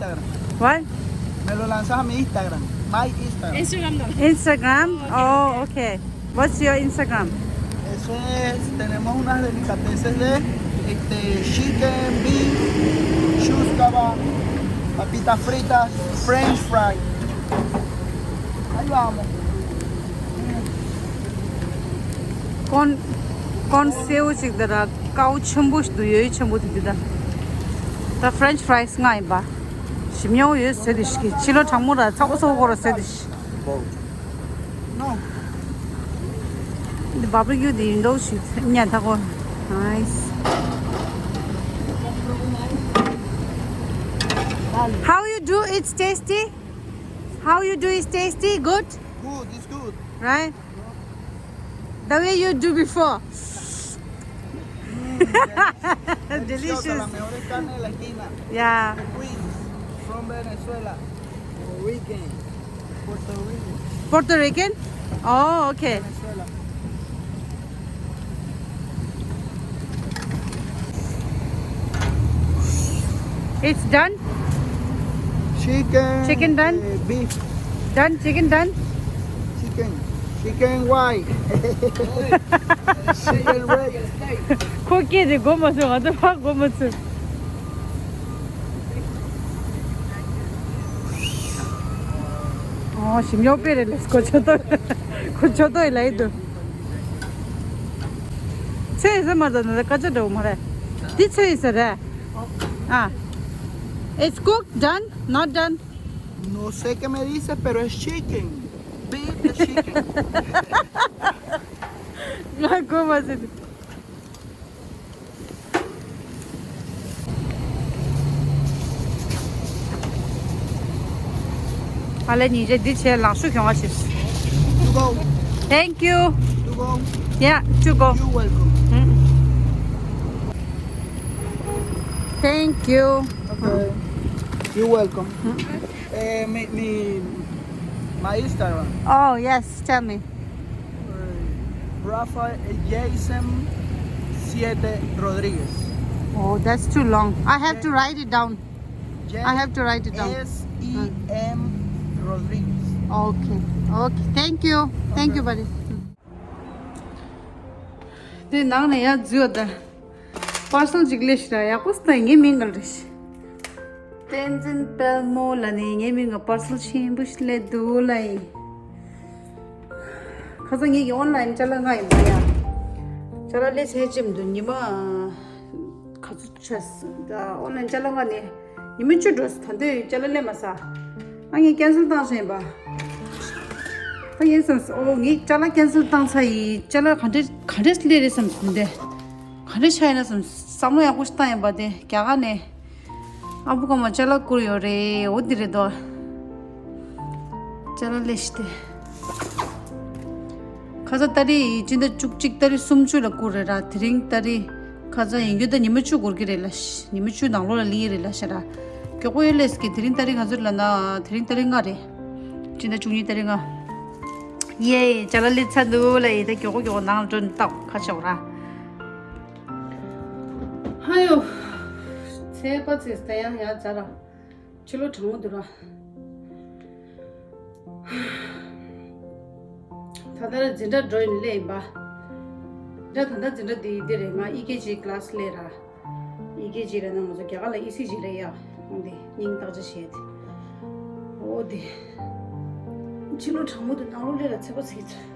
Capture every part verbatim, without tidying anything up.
Instagram. What? Me lo lanzas a mi Instagram. My Instagram. Instagram no. Instagram? Oh, okay. What's your Instagram? Eso es, tenemos unas delicatessen de este, chicken, beef, churrasco, papitas fritas, French fry. Ahí vamos. Corn, corn སེའུ་ཅིག་དེ་ར་ཀའུ་ཆེན་པོ་ཞིག་འདུག་ཡོ་ཡོ་ཆེན་པོ་དེ་དེ་ད། ད་French fries ང་ཡིན་པ། ཞིམ་ཉོ་ཡོད་ཟེར་དེ་ཞིག་གི་ཕྱི་ལོ་གྲང་མོ་ར་ཚ་པོ་ཚ་པོ་གོ་ར་ཟེར་དེ་ཞིག་འདི་barbecue དེ་ཡིན་འདུག་ཞིག་ཉན་ཐ་གོ། Nice. How you do? It's tasty? How you do? It's tasty? Good? Good, it's good. Right? The way you do before. Mm, delicioso. Delicioso, la mejor carne de la esquina. Yeah. De Queens, from Venezuela. Puerto Rican. Puerto Rican. Puerto Rican? Oh, okay. Venezuela. It's done? Chicken. Chicken done? Uh, beef. Done? Chicken done? Chicken. Chicken white. Chicken red. ཁོ་སྐད་དེ་གོ་མ་སོང་། ང་ཚོ་ཕར་གོ་མ་སོང་། ཨོ་ཞིམ་ཉོ་པེ་རེད་ལེ། ཁོ་ཆོ་ཏོ། ཁོ་ཆོ་ཏོ་ཡི་ལ་ཡི་དུ། ཚོས་ཟ་མ་ཟ་ན་ད་ཀ་ཅ་འདྲ་བོ་མ་རེད། འདི་ཚོས་ཟ་རེད། ཨ། It's cooked, done, not done? No sé qué me dice, pero es chicken. Beef the chicken. ང་གོ་མ་ཟིན། ཨ་ལེ་ཉིན་རེ་འདི་བྱས་ལག་ཤུ་གྱོང་བ་བྱེད། To go. Thank you. To go. Yeah, to go. You welcome. Thank you. Okay. You welcome. Eh, mi, mi, my Instagram. Oh, yes, tell me. Rafael Jason siete Rodríguez. Oh, that's too long. I have to write it down. I have to write it down. S E M Rodríguez. Okay. Okay. Thank you. Thank you, buddy. དེ་ནང་ནས་ཡར་འཛུལ་བ་དང་། པར་སལ་ཅིག་སླེབས་ཤག་ར། ཡག་པོ་སྟེ་ངའི་མིང་ལ་རེད། བསྟན་འཛིན་དཔལ་མོ་ལ་ནི་ངའི་མིང་ལ་པར་སལ་ཆེན་པོ་ཞིག་སླེབས་འདུག་ལ་ཡིན། ཁ་སང་ངེད་ཀྱི་ཨོན་ལན་ཅ་ལག་ལྔ་ཡིན་པ་ཡ། ཅ་ལག་སླེབས་ཚར་ཅིག་འདུག་ཉི་མ་ག་ཚོད་བྱས། ད་ཨོན་ལན་ཅ་ལག་ལྔ་ནི་ཉི་མ་བཅུ་འགྲོ་སོང་། ད་དུང་ཅ་ལག་སླེབས་མ་སོང་། ཨ་ངས་ཀན་སལ་བཏང་བཞག་ཡིན་པ། ད་ངས་བསམས་སོང་ཨོ་ངས་ཅ་ལག་ཀན་སལ་བཏང་ཚར་ཡིན། ཅ་ལག་ག་འདྲས་ག་འདྲས་སླེབས་རེད་བསམས་སོང་། འདི་ག་འདྲས་ཆགས་ཡིན་ན་བསམས། བསམ་བློ་ཡག་པོ་ཞིག་བཏང་ཡིན་པ། དེ་རྒྱ་གར་ནས་ཨ་བུ་ཀ་མ་ཅ་ལག་བསྐུར་ཡོད་རེད། འོ་འདི་རེད་དོ། ཅ་ལག་སླེབས་ཤག་སྟེ། ཁ་སང་ཏ་རིག་སྤྱི་ཟླ་བཅུ་གཅིག་ཏ་རིག་སུམ་ཅུ་ལ་བསྐུར་རེད་ར། དེ་རིང་ཏ་རིག་ཁ་སང་ཡིན་རྒྱུ་ད་ཉི་མ་བཅུ་འགོར་གྱི་རེད་ལ། ཉི་མ་བཅུ་ནང་ལོགས་ལ་སླེབས་ཀྱི་རེད་ལ་ཤ་ར། མགྱོགས་པོ་ཡོད་ལས་ཀྱི། དེ་རིང་ཏ་རིག་ག་ཚོད་ལབ་ན། དེ་རིང་ཏ་རིག་ལྔ་རེད། སྤྱི་ཟླ་བཅུ་གཉིས་ཏ་རིག་ལྔ། ཡེ། ཅ་ལག་སླེབས་ཚར་འདུག་ལ་ཡིན། ད་མགྱོགས་པོ་མགྱོགས་པོ་ནང་ལ་འགྲོ་ནས་ལྟ་ཁ་ཆེ་བ་ར། ཧ་ཡོ། ཚེས་པ་ཚེས་ད་ཡང་ཡར་འཛར་ར། ཕྱི་ལོགས་གྲང་མོ་འདུག་ར། ད་ལྟ་ར་འཛིན་གྲྭ་འགྲོ་ཡིན་སླེབས་ཡིན་པ། འདྲ་ད་ལྟ་འཛིན་གྲྭ་འདི་འདི་རེད། ང་ཨི་ཀེ་ཇི་ཀི་ལ་སི་སླེབས་ར། ཨི་ཀེ་ཇི་རེད་ན་ང་ཚོ་རྒྱ་གར་ལ་ཨི་སི་ཇི་རེད་ཡ། འོང་འདི་སྙིང་བརྟག་དཔྱད་བྱས་ཏེ། འོ་འདི། ཕྱི་ལོགས་གྲང་མོ་འདུག་ནང་ལོགས་སླེབས་ར་ཚེས་པ་ཚེས་ཚོད།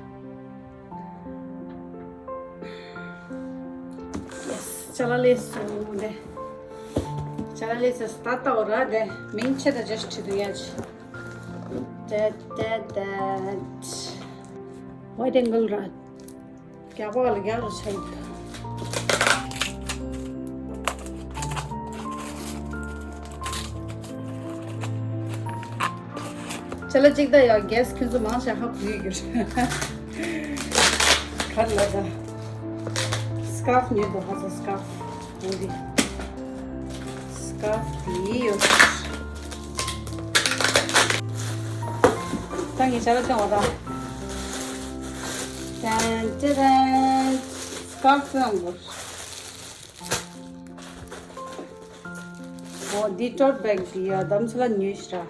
Yes, ཅ་ལག་སླེབས་སོང་། དེ་ཅ་ལག་སླེབས་སོང་། ད་ལྟ་འོ་ར་དེ་མིང་ཆེ་ད་ཅེས་ཁྲིད་དུ་ཡ་ཅི། དེ་དེ་དེ། Wide angle ར། རྒྱག་པ་ལ་རྒྱག་རུ་ཆ་ཡིན། ཅ་ལག་གཅིག་ད་ཡ་གེ་སི་ཁྱོད་ཚོ་མང་ཆེ་ཧ་གོ་ཡི་གྱུར། ག་རེ་ལབ་ད། སི་ཀར་ཕི་ཉོས་འདུག་ཧ་ཚ་སི་ཀར་ཕི། འོ་འདི། སི་ཀར་ཕི་དེ་ཡོད། ད་ངས་ཅ་ལག་སྟོན་བ་ད། ཏན་ཏན་ཏན། སི་ཀར་ཕི་སྟོན་དགོས། འོ་འདི་ཊོཊ་བེག་འདི་ཡ་དམ་ཚ་ལ་ཉོས་ཤི་ར།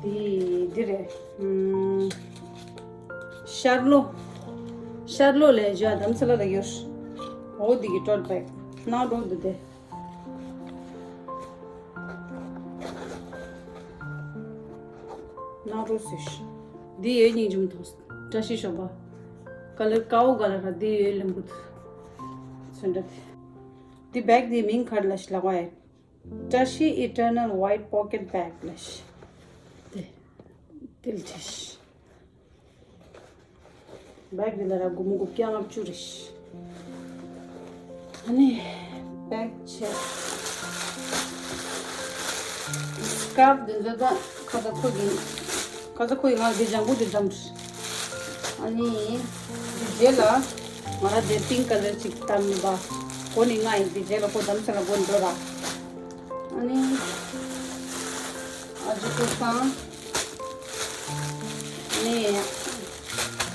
འདི་འདི་རེད། ཤར་ལོ། ཤར་ལོ་ལས་ཇ་དམ་ཚ་ལ་ལ་ཡོད། འོ་འདི་གི་ཊོཊ་བེག་ནང་འགྲོ་འདུག་དེ། ནང་འགྲོ་སུ་ཤི། འདི་ཡོད་སྙིང་རྗེ་མོ་མཐོང་། བཀྲ་ཤིས་ཤོག་པ། ཀ་ལར་ཀའོ་ཀ་ལར་ར་འདི་ཡོད་ལེམ་བུ་དུ། ཚོན་འདྲ་དེ། འདི་བེག་འདི་མིང་ག་རེ་ལ་ཤི་ལ་བ་ཡ། བཀྲ་ཤིས་Eternal White Pocket Bag ལ་ཤི། དེ། དེ་ལ་ཤི། བེག་འདི་ལ་ར་སྒོར་མོ་དགུ་བརྒྱ་ལྔ་བཅུ་རེད་ཤི། ཨ་ནི་བེག་ཆེ། སི་ཀར་ཕ་འདི་ཚོ་ད་ཁ་ཚ་ཁོ་གི་ཁ་ཚ་ཁོ་ཡི་ང་འདི་ལྗང་གུ་འདི་འདམ། ཨ་ནི་འདི་རྗེས་ལ་ང་ར་འདི་པིང་ཀ་ལར་ཅིག་འདམ་མི་པ། གོ་ནི་ང་ཡི་འདི་རྗེས་ལ་ཁོ་འདམ་ས་ལ་གོ་འགྲོ་ར། ཨ་ནི་ཨ་ཅི་ཀུ་སང་། ཨ་ནི་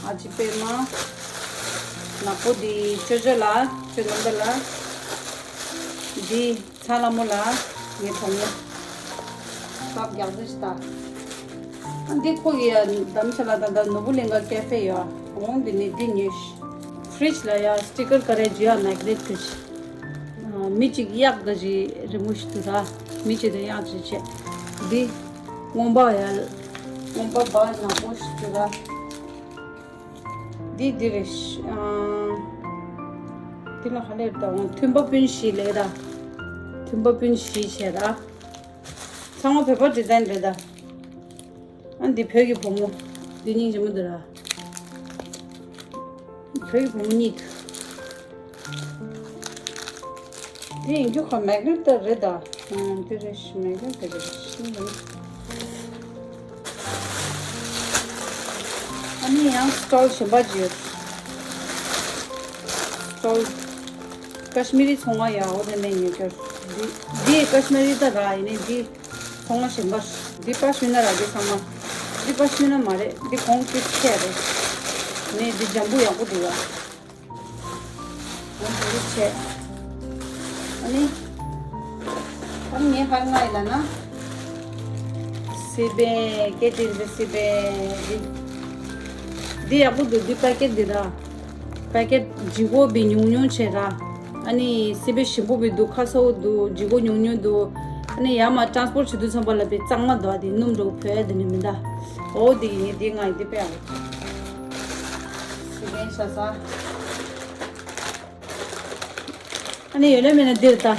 ཨ་ཅི་པད་མ། ནག་པོ་འདི་ཅོ་ཅོ་ལ་ཅོ་ནམ་པ་ལ། འདི་ཚ་ལ་མོ་ལ་ངའི་གྲོགས་མོ། སྐབས་རྒྱག་ཟེར་ཞིག་ད། ཨ་འདི་ཁོ་གི་ཡ་འདམ་ས་ལ་ད་ད་ནོར་བུ་གླིང་ག་ཀེ་ཧྥེ་ཡོད། འོང་འདི་ནི་འདི་ཉོས་ཤི། ཕི་རིཇ་ལ་ཡ་སི་ཊི་ཀར་ག་རེ་ཇི་ཡ་མེག་ནེཊ་ཕི་རིཇ། མི་གཅིག་གཡག་འདྲ་ཞིག་རི་མོ་ཞིག་འདུག་ར། མི་གཅིག་དང་གཡག་ཅིག་བྱས། འདི་རྔོན་པ་ཡ། རྔོན་པ་བ་ནག་པོ་ཞིག་འདུག་ར། འདི་འདི་རེད་ཤི། ཨང་། འདི་ལ་ཧ་ལས་ད་འོང་མཐུན་པ་སྤུན་བཞི་ལས་ད། མཐུན་པ་སྤུན་བཞི་བྱས་ར། ཚང་མ་བོད་པ་ཌི་ཛའིན་རེད་ད། ཨ་འདི་བོད་ཀྱི་བུ་མོ། འདི་སྙིང་རྗེ་མོ་འདི་ར། བོད་ཀྱི་བུ་མོ་གཉིས་འདུག་འདི་ཡིན་རྒྱུ་ཁ་མེག་ནེཊ་ད་རེད་ད། ཨང་འདི་རེད་ཤི། མེག་ནེཊ་ད་རེད་ཤི། ཨ་ནི་ཡང་སི་ཊོལ་གཞན་པ་ཅིག་ཡོད། སི་ཊོལ། ཀ་ཤི་མི་རི་ཚོང་ཁང་ཡ། འོ་དེ་ནས་ཉོས་ཀྱོ། འདི་འདི་ཀ་ཤི་མི་རི་ད་ར་ཡིན་ནི་འདི། ཚོང་ཁང་གཞན་པ། འདི་པ་ཤི་མི་ན་ར། འདི་ཚང་མ། འདི་པ་ཤི་མི་ན་མ་རེད། འདི་གོང་ཅིག་ཆེ་རེད། ནས་འདི་འཇམ་པོ་ཡག་པོ་འདུག་ཡ། གོང་ཅིག་ཆེ། ཨ་ནི། ཨ་ནི་ངས་ཧར་ང་ཡི་ལ་ན། སི་པན་སྐད་ཅིག་འདི་སི་པན་འདི། འདི་ཡག་པོ་འདུག་འདི་པེ་ཀེཊ་འདི་ར། པེ་ཀེཊ་ལྗིད་ཁོག་བི་ཉུང་ཉུང་བྱས་ར། ཨ་ནི་སི་པན་ཞིམ་པོ་བི་འདུག་ཁ་སོ་འདུག་ལྗིད་ཁོག་ཉུང་ཉུང་འདུག་ཨ་ནི་ཡར་མར་ཊ་རན་སི་པོར་བྱེད་དུས་ཙམ་པ་ལ་བི་གཙང་མ་འདུག་ཨ་དེ་སྣུམ་འགྲོ་བོད་དེ་ནི་མི་འདའ། འོ་དེ་ཡིན་ངས་དེ་ང་ཡི་དེ་པེ་ཡག་པོ། སི་པན་ཤ་ས། ཨ་ནི་ཡོད་ན་མེད་ན་འདིར་ལྟ།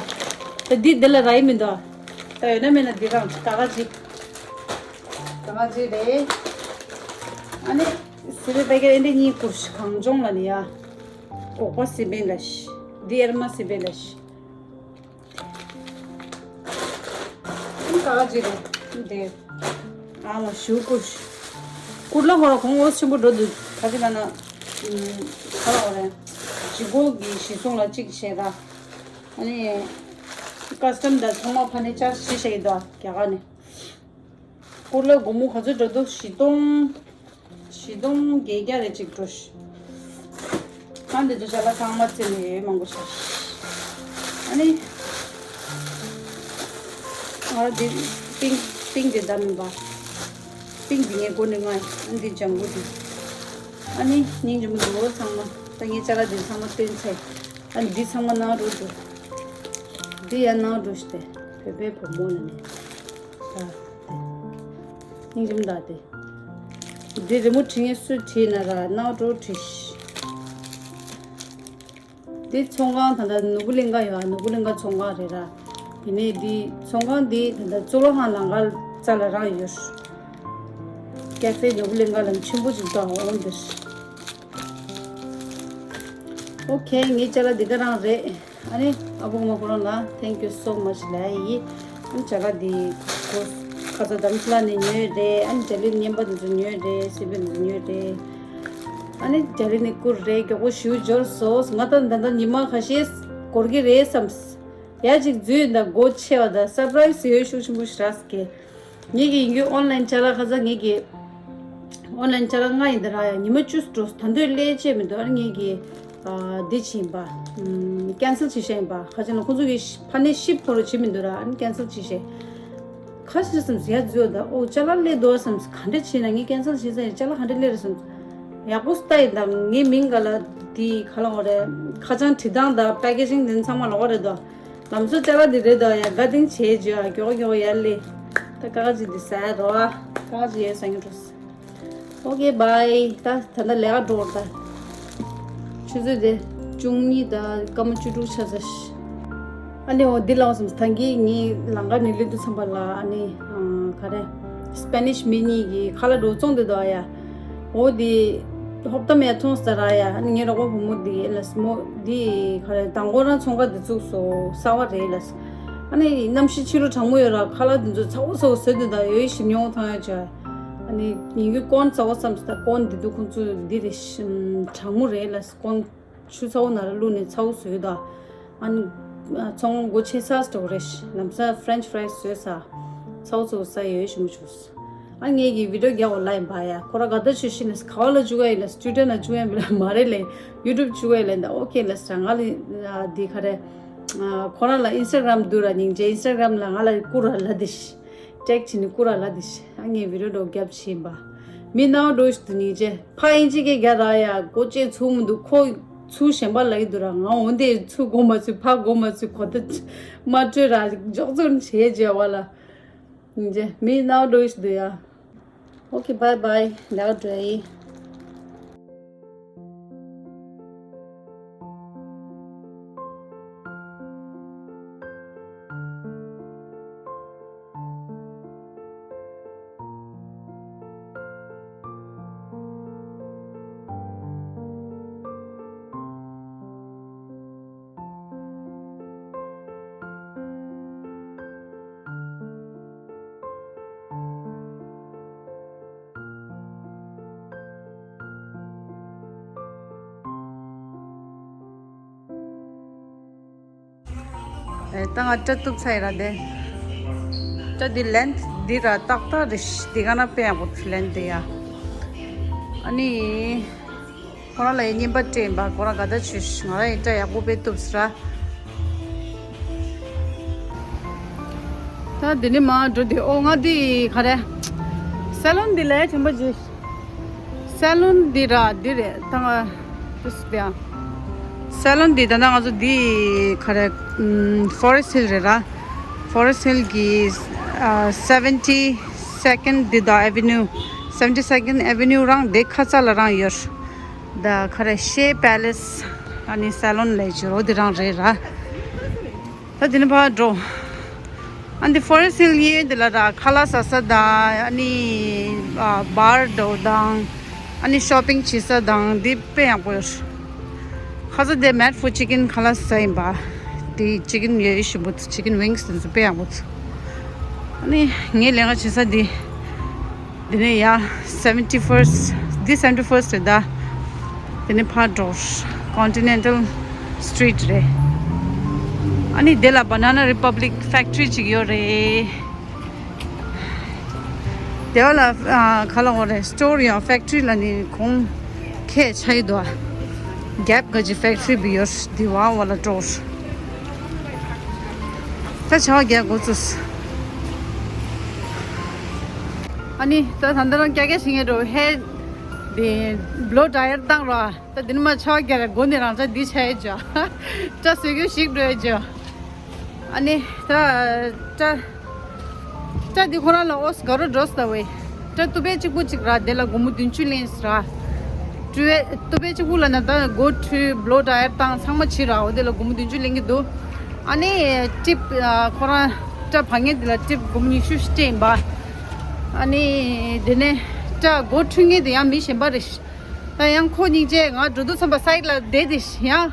ད་འདི་འདི་ལ་རག་གི་མི་འདུག་ད་ཡོད་ན་མེད་ན་འདི་རང་ད་ག་ཅི། ད་ག་ཅི་རེད། ཨ་ནི་སི་པན་པེ་ཀེཊ་འདི་གཉིས་བསྐུར་ཤི། གངས་ལྗོངས་ལ་ནི་ཡ། སྒོག་པ་སི་པན་ལ་ཤི། འདི་ཨེར་མ་སི་པན་ལ་ཤི། ཨ་ནི་ད་ག་ཅི་རེད། འདི། ཨ་མ་ཞུ་བསྐུར་ཤི། བསྐུར་ལ་ཧོ་ར་གོང་འོ་ཆེན་པོ་འགྲོ་འདུག་ག་ཅི་ལ་ན། ཨུམ། ག་ར་ཧོ་ར། ལྗིད་ཁོག་གི་གཞི་བཟུང་ལ་གཅིག་བྱས་ད། ཨ་ནི། ཀ་སི་ཊམ་དང་ཚང་མ་ཕ་ནས་ཅར་ཞི་བྱས་ཡིན་ད་རྒྱ་གར་ནས། སྐོར་ལ་སྒོར་མོ་ག་ཚོད་འགྲོ་འདུག་བཞི་སྟོང་། བཞི་སྟོང་བརྒྱད་བརྒྱ་རེ་གཅིག་འགྲོ་ཤི། ཨ་འདི་ཚོ་ཞལ་ལག་ཚང་མ་བཙེམས་ནས་ཡོད་མང་པོ་ཤི། ཨ་ནི། ང་ར་འདི་པིང་པིང་འདི་འདམ་མིན་པ། པིང་འདི་ངའི་མགོ་ནས་ང་ཨ་འདི་ལྗང་གུ་འདི། ཨ་ནི་སྙིང་རྗེ་མོ་འདུག་ཚང་མ། ད་ངའི་ཅ་ལག་འདི་ཚང་མ་སྟོན་ཚེ། ཨ་འདི་ཚང་མ་ནང་འགྲོ་འདུག་འདི་ཡང་ནང་འགྲོ་ཤི་སྟེ། བོད་པའི་བུ་མོ་ལ་ནི། ད་དེ། སྙིང་རྗེ་མོ་ད་དེ། འདི་རི་མོ་བྲིས་ངེས་སུ་བྲིས་ན་ར་ནང་འགྲོ་བྲིས་ཤི། འདི་ཚོང་ཁང་ད་ལྟ་ནོར་བུ་གླིང་ག་ཡོད་ཨ། ནོར་བུ་གླིང་ག་ཚོང་ཁང་རེད་ར། དེ་ནས་འདི་ཚོང་ཁང་འདི་ད་ལྟ་གཙུག་ལག་ཁང་ལམ་ཁ་རྩ་ལ་རག་ཡོད། ཀེ་ཧྥེ་ནོར་བུ་གླིང་ག་ལམ་ཆེན་པོ་ཅིག་འདུག་ཨ། འོང་འདིར། ཨོ་ཁེ། ངའི་ཅ་ལག་འདི་ག་རང་རེད། ཨ་ནི་ཨ་བུ་མ་ཁོ་རང་ལ་thank you so much ལབ་ཡིན། ཨ་ནི་ཅ་ལག་འདི་ཁོ་ཁ་ཚ་དམ་ཚ་ལ་ནས་ཉོས་རེད། ཨ་ནི་ཇ་ལི་ཉན་པ་འདི་ཚོ་ཉོས་རེད། སི་པན་འདི་ཚོ་ཉོས་རེད། ཨ་ནི་ཇ་ལི་ནི་བསྐུར་རེད། མགྱོགས་པོ་ཞུ་འབྱོར་སོང་། ང་ད་ད་ད་ཉི་མ་ཁ་ཤས་འགོར་གི་རེད་བསམས། ཡ་གཅིག་འཛུལ་ཡིན་ད་སྒོ་ཕྱེ་བ་ད་སར་པ་རའི་སི་ཡོད་ཤུགས་ཆེན་པོ་ཞིག་རག་གི། ངེད་ཀྱི་ཡིན་རྒྱུ་ཨོན་ལན་ཅ་ལག་ཁ་ཚ་ངེད་ཀྱི་ཨོན་ལན་ཅ་ལག་ལྔ་ཡིན་ད་ར་ཡ་ཉི་མ་བཅུ་འགྲོ་ད་འདོད་ཀླད་ཆེ་མི་འདུག་ཨ་ནི་ངེད་ཀྱི་ འདི་བྱིན་པ། ཀན་སེལ་བྱེད་བཤད་ཡིན་པ། ཁ་ཅིག་ན་ཁོང་ཚོ་གི་ཕ་ནས་ཤིབ་ཐོ་རུ་བྱེད་མི་འདུག་ར། ཨ་ནི་ཀན་སེལ་བྱེད་བཤད། ཁ་ཤས་སམ་ཟེར་ཡ་འཛུལ་ད། ཨོ་ཅ་ལག་སླེབས་འདུག་སམ། ག་འདྲ་བྱེད་ན་ངས་ཀན་སེལ་བྱེད་ས་ཡིན། ཅ་ལག་ག་འདྲ་སླེབས་རེད་སམ། ཡག་པོ་སྟ་ཡིན་ད། ངའི་མིང་ག་ལ་དེ་ག་ལ་འོ་རེད། ཁ་བྱང་བྲིས་སྟངས་དང་པེ་ཀེ་ཇིང་དེ་ཚང་མ་ལོགས་རེད་དོ། ལམ་སང་ཅ་ལག་འདི་རེད་དོ། ཡ་དགའ་སྟེང་བྱེད་བརྗོད་ཨ། མགྱོགས་མགྱོགས་ཡར་སླེབས། ད་ཀ་ཀ་ཅིག་འདི་ཟ་རོ་ཨ། ཀ་ཀ་ཅིག་ཡོད་ཟ་ངེ་འགྲོ། ཨོ་ཀེ་བྷའི། ད་ད་ལྟ་ལས་ཀ་འགྲོ་ད། ཆུ་ཚོད་དེ་བཅུ་གཉིས་དང་སྐར་མ་བཅུ་དྲུག་ཆགས་ཚར་ཤག་ཨ་ནི་འོ་འདི་ལ་འོ་སམ། ད་གིན་ངས་ལམ་ཁ་ནས་སླེབས་དུས་ཙམ་པ་ལ་ཨ་ནི་ག་རེ། སྤེ་ནིཤ་མི་གཉིས་ཀྱིས་ཁ་ལག་འདྲ་བཙོང་བསྡད་འདུག་ཨ་ཡ། འོ་འདི་ཧོབ་ཏ་མེད་མཐོང་ས་ར་ཡ། ཨ་ནི་ངའི་རོགས་པ་བུ་མོ་འདི་ལ་སི་མོ་འདི་ག་རེ། དང་པོ་རང་ཚོང་ཁང་འདི་བཙུགས་སོ། གསར་པ་རེད་ལ་སི། ཨ་ནི་གནམ་གཤིས་ཕྱི་ལོ་གྲང་མོ་ཡོད་ར། ཁ་ལག་འདི་ཚོ་ཚ་བོ་ཚ་བོ་བཟོས་འདུག་ད་ཡོད་ཞིམ་ཉོ་ཐང་ཡ་ཅ། ཨ་ནི་ཉིན་གུང་ཀོན་ཚ་བོ་བསམ་སོང་། ད་ཀོན་འདི་འདུག་ཁོང་ཚོ་འདི་རེད། ཞིམ་གྲང་མོ་རེད་ལ་སི། ཀོན་ཆུ་ཚ་བོ་ནང་ལ་བླུགས་ནས་ཚ་བོ་བཟོས་ད། ཨ་ནི་ཚོང་སྒོ་ཕྱེ་ཚར་འགྲོ་རེད། ལམ་སང་ཕ་རེན་ཆི་ཕ་རའི་སི་བཟོས་ས། ཚ་བོ་ཚ་བོ་ཟ་ཡོད་ཞིམ་པོ་བྱུང་། ཨ་ངས་ཀྱི་བི་ཌིའོ་རྒྱག་འོ་ལ་ཡིན་པ་ཡ། ཁོ་ར་ག་ད་ཆུ་ཤི་ནས་ག་བ་ལ་བཅུག་ཡ་ཡིན་ལ། ཊུ་ཊར་ན་བཅུག་ཡ་ཡིན་པ་ལ་མ་རེད་ལེ། ཡུ་ཊུབ་བཅུག་ཡ་ཡིན་ལ་ཡིན་ད། ཨོ་ཁེ་ལ་ས། ང་ལ་འདི་ག་རེ། ཁོ་རང་ལ་ཨིན་སི་ཊ་གྷ་རམ་འདུག་ར། སྙིང་རྗེ། ཨིན་སི་ཊ་གྷ་རམ་ལ་ང་ལ་བསྐུར་ར་ལ་དེ་ཤི། ཊེག་བྱས་ནས་བསྐུར་ར་ལ་དེ་ཤི། ཨ་ངས་བི་ཌིའོ་འདྲ་བོ་རྒྱབ་བྱས་ཡིན་པ། མི་ནའོ་འགྲོ་ཞིག་ཏུ་སྙིང་རྗེ། ཕ་ཨིན་ཇི་སྐད་རྒྱག་ར་ཡ། གོ་ཅེ་ཚུགས་མི་འདུག་ཁོ་ཚུགས་གཞན་པ་ལ་ཡི་འདུག་ར། ང་འོན་ཏེ་ཚུགས་གོ་མ་ཚུགས། ཕ་གོ་མ་ཚུགས། གོ་ད་མ་སྤྲོད་ར། འཇོག་ཚོར་བྱས་བྱས་བ་ལ། སྙིང་རྗེ། མི་ནའོ་འགྲོ་ཞིག་འདུག་ཡ། ཨོ་ཁེ་བྷའི་བྷའི། ལས་ཀ་འགྲོ་ཡ་ཡིན། ཨེ། ད་ང་སྐྲ་གཏུབ་ཚར་ཡིན་ར། དེ་སྐྲ་འདི་ལེན་འདི་ར་ཏག་ཏག་རེད། འདི་ག་ན་དཔེ་ཡག་པོ་ལེན་འདི་ཡ། ཨ་ནི་ཁོ་རང་ལ་ཡ་རྔན་པ་སྤྲད་ཡིན་པ། ཁོ་རང་ག་ད་བྱོས། ང་རང་ཡི་སྐྲ་ཡག་པོ་དཔེ་གཏུབ་ས་ར། ད་འདི་ནི་མ་འགྲོ་དེ། ཨོ་ང་འདི་ག་རེ། སེ་ལོན་འདི་ལས་ཆེན་པོ་ཅིག་སེ་ལོན་འདི་ར་འདི་རེད། ད་ང་ཏུས་བྱ། སེ་ལོན་འདི་ད་ང་ཚོ་འདི་ག་རེ། ཨམ། ཕོ་རེ་སི་ཊི་ཧིལ་རེད་ར། ཕོ་རེ་སི་ཊི་ཧིལ་གི་ཨ་སེ་བེན་ཊི་སེ་ཀེན་ཌི་འདི་དང་ཨེ་ཝེ་ནིའུ། སེ་བེན་ཊི་སེ་ཀེན་ཌི་ཨེ་ཝེ་ནིའུ་རང་དེ་ཁ་ཚ་ལ་རང་ཡོད། ད་ག་རེ། ཤེ་པེ་ལེ་སི། ཨ་ནི་སེ་ལོན་ལས་བྱེད་རོ་འདི་རང་རེད་ར། ད་དེ་ནས་ཕར་འགྲོ། ཨ་འདི་ཕོ་རེ་སི་ཊི་ཧིལ་ཡིན། དེ་ལ་ར་ཁ་ལག་ཟ་ས་དང་། ཨ་ནི་ཨ་བར་འགྲོ་དང་། ཨ་ནི་ཤོ་པིང་བྱེད་ས་དང་། འདི་དཔེ་ཡག་པོ་ཡོད། ཁ་ཚ་དེ་མེཌ་ཕོར་ཅི་ཀེན་ཁ་ལག་ཟ་ཡིན་པ། དེ་ཅི་ཀེན་ཡོད་ཞིམ་པོ། ཅི་ཀེན་ཝིང་སི་དེ་ཚོ་དཔེ་ཡག་པོ་འདུག་ཨ་ནི་ངའི་ལས་ཀ་བྱེད་ས་འདི། དེ་ནས་ཡ་སེ་བེན་ཊི་ཕར་སི་ཊི། འདི་སེ་བེན་ཊི་ཕར་སི་ཊི་རེད་ད། དེ་ནས་ཕར་འགྲོ། ཀོན་ཊི་ནེན་ཊལ་སི་ཊི་རིཊ་རེད། ཨ་ནི་དེ་ལ་བྷ་ན་ན་རི་པབ་ལིག་ཕེག་ཊི་རི་ཅིག་ཡོད་རེད། དེ་བ་ལ་ཨ་ག་ལ་འོ་རེད། སི་ཊོར་ཡང་ཕེག་ཊི་རི་ལ་ནི་གོང་ཁེ་ཆ་ཡི་དོ། གེབ་ག་ཅི་ཕེག་ཊི་རི་བི་ཡོར་དི་བ་བ་ལ་ཊོར། ད་ཆ་བ་རྒྱག་འགོ་ཚུགས། ཨ་ནི་ད་ད་ལྟ་རང་རྒྱག་རྒྱག་བྱེད་མཁན་འགྲོ་ཧེ། དེ་བློ་ཌ་ཡར་བཏང་རོགས། ད་དེ་ནི་མ་ཆ་བ་རྒྱག་ར་འགོ་ནས་རང་ཆ་འདི་ཆ་ཡི་ཅོ། སྐྲ་བཟོས་རྒྱུ་ཞིག་འགྲོ་ཡི་ཅོ། ཨ་ནི་ད་སྐྲ་སྐྲ་འདི་ཁོ་རང་ལ་ཨོ་སི་ག་རུ་འགྲོ་སྟ་བས། སྐྲ་གཏུབ་པའི་གཅིག་པུ་གཅིག་ར་དེ་ལ་སྒོར་མོ་བདུན་ཅུ་ལེན་སི་ར། གཏུབ་པའི་གཏུབ་པའི་གཅིག་པུ་ལ་ན་ད་སྒོ་འཁྲུ་བློ་ཌ་ཡར་བཏང་ཚང་མ་བྱེད་ར། འོ་དེ་ལ་སྒོར་མོ་བདུན་ཅུ་ལེན་གི་འདུག་ཨ་ནི་ཊིབ་ཁོ་རང་སྐྲ་བག་ངན་དེ་ལ་ཊིབ་སྒོར་མོ་ཉི་ཤུ་ཞིག་སྤྲད་ཡིན་པ། ཨ་ནི་དེ་ནས་སྐྲ་སྒོ་འཁྲུ་མཁན་དེ་ཡང་མི་གཞན་པ་རེད། ད་ཡང་ཁོ་སྙིང་རྗེ། ང་འགྲོ་དུས་ཙམ་པ་སའིཌ་ལ་བསྡད་དེ་ཡང་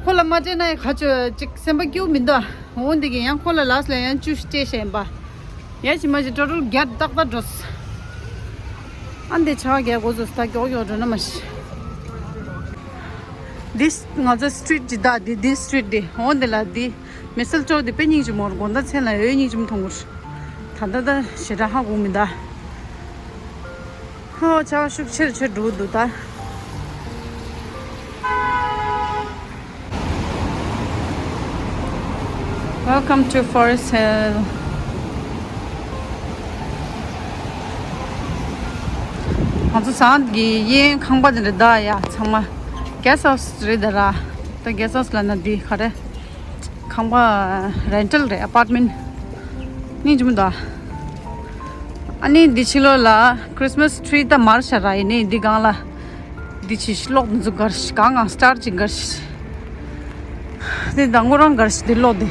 ཁོ་ལ་མ་སྤྲད་ན་ཡང་ག་ཅོ་ཅིག་སེམས་པ་སྐྱིད་པོ་མི་འདུག་འོ་འདི་གི་ཡང་ཁོ་ལ་ལཱསི་ལ་ཡང་བཅུ་སྤྲད་བཞག་ཡིན་པ། ཡ་ཕྱི་མ་ཅིག་ཊོ་ཊལ་བརྒྱ་ཏག་ཏག་འགྲོ་སོང་། ཨ་འདི་ཆ་བ་རྒྱག་འགོ་ཚུགས། ད་མགྱོགས་མགྱོགས་འགྲོ་ན་མ་ཤི། འདི་ང་ཚོ་སི་ཊི་རིཊ་འདི་ད་འདི་འདི་སི་ཊི་རིཊ་འདི་འོ་འདི་ལ་འདི། མི་སེལ་ཊོ་དེ་དཔེ་སྙིང་རྗེ་མོ་རེད། དགོང་དག་མཚན་ལ་ཡོད་སྙིང་རྗེ་མོ་མཐོང་གི་རེད། ད་ལྟ་ད་ཞེ་དྲག་ཧ་གོ་མི་འདུག་ཧོ་ཆར་པ་ཤུགས་ཆེ་རུ་ཆེ་རུ་འགྲོ་གི་འདུག་ད། Welcome to Forest Hill. ང་ཚོ་ཟངས་ཀྱི་གཡས་གཡོན་ཁང་པ་དེ་འདྲ་བདག་ཡ་ཚང་མ་guest house རེད་ད་ར། ད་guest house ལབ་ན་འདི་ག་རེ། ཁང་པ་rental རེད། apartment སྙིང་རྗེ་མོ་འདུག་ཨ་ནི་འདི་ཕྱི་ལོགས་ལ་Christmas tree ད་མར་ཤར་ར་ཡིན་ནི་འདི་སྒང་ལ། འདི་ཕྱི་གློག་འདི་ཚོ་གར་ཤི་གང་གང་star ཅིག་གར་ཤི། འདི་དང་ཁོ་རང་གར་ཤི་འདི་གློག་འདི།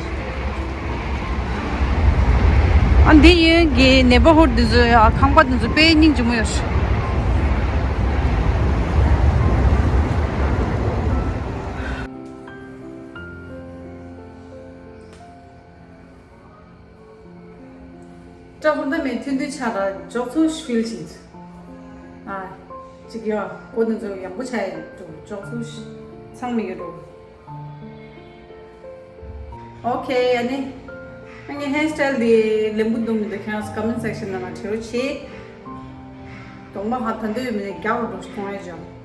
ཨ་འདི་གཡོན་གྱི་neighborhood འདི་ཚོ་ཡ་ཁང་པ་འདི་ཚོ་དཔེ་སྙིང་རྗེ་མོ་ཡོད་ཤི། ཏྲ་ཧོར་ད་མེད་ཐུན་ཐུན་ཆ་ར་འཇོག་ཚུལ་ཤི་ཕིལ་ཞིག་ཨ་ཅིག་ཡོད་གོ་ནི་ཚོ་ཡག་པོ་ཆ་ཡི་འདུག་འཇོག་ཚུལ་ཤི་ཚང་མི་གི་འདུག་ཨོ་ཁེ། ཨ་ནི་ཨ་ནི་hair style འདི་ལེན་པོ་འདུག་མི་འདུག་ཁྱེད་རང་ཚོ་comment section ནང་ལ་བྲིས་རོགས་བྱེད། གདོང་པ་ཧ་ད་འདོད་མི་ནི་རྒྱག་རོགས་འགྲོ་ཞིག་གཏོང་ཡ་ཅོ།